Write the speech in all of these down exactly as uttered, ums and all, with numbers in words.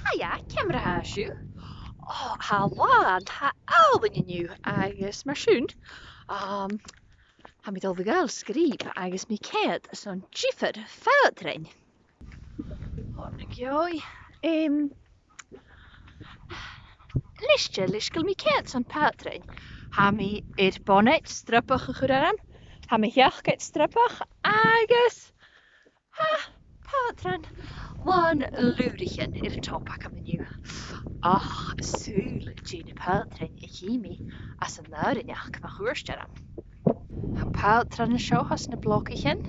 Hiya, ciamar a tha sibh? Ò, tha an latha, tha e àlainn an-diugh agus mar sin, um, tha mi a' dol a ghabhail sgrìob agus mi a' coimhead airson diofar phàtrain. Ò, na gheòidh. Em, leis, leis gu bheil mi a' coimhead airson pàtrain, tha mi air bonaid stialtach a chur orm, tha mo sheacaid stialtach agus tha pàtran làn lùraichean air an top agam an-diugh. Ach saoil dè na pàtrain a chì mi anns an àrainneachd mun cuairt orm. Tha pàtran an seo anns na blocaichean,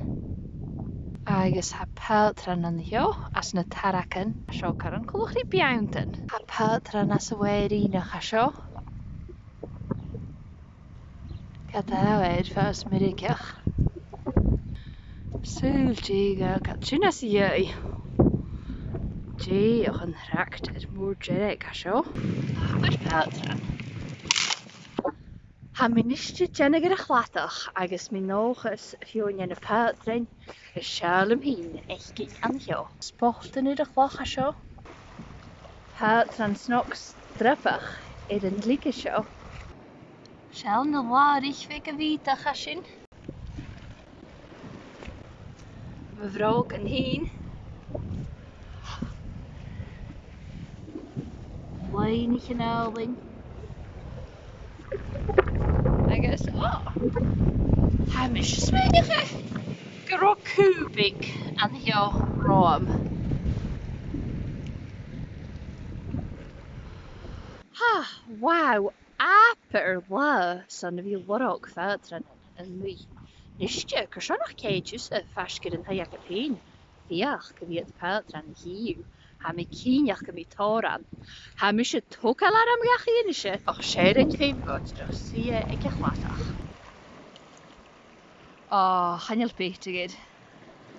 agus tha pàtran an seo anns na tarragan. Seo car an coltach ri beanntan. Tha pàtran anns a' bhàrr-ìneach an seo. Ged a tha e air fàs meirgeach. Saoil dè gheibh sinn às a dhèidh. Dè ach an tractar mòr dearg an seo. Abair pàtran. Tha mi a-nis a' dèanamh gu a' chladach agus mi an dòchas feumaidh na pàtrain a' sealltainn fhèin fhaicinn an seo. Spòtan air a' chloich an seo. Pàtran snog stialtach air an t-slige seo. Seall na làraich bheaga bhìodach a tha sin. Mo bhrògan fhìn. Loidhnichean àlainn. Agus, ò, tha mise a' smaoineachadh gun robh cù beag an seo romham. Ha, wow, abair latha airson a bhith a' lorg phàtran an-diugh. Nise, carson nach tèid thusa faisg air an taigh agad fhèin, feuch cia mheud pàtran a chì thu. Tha mi cinnteach gum bi tòrr ann. Tha mise a' togail orm dhachaigh a-nise, ach 's e rud feumail dhomh suidhe aig a' chladach. Ò, chan eil peata agad.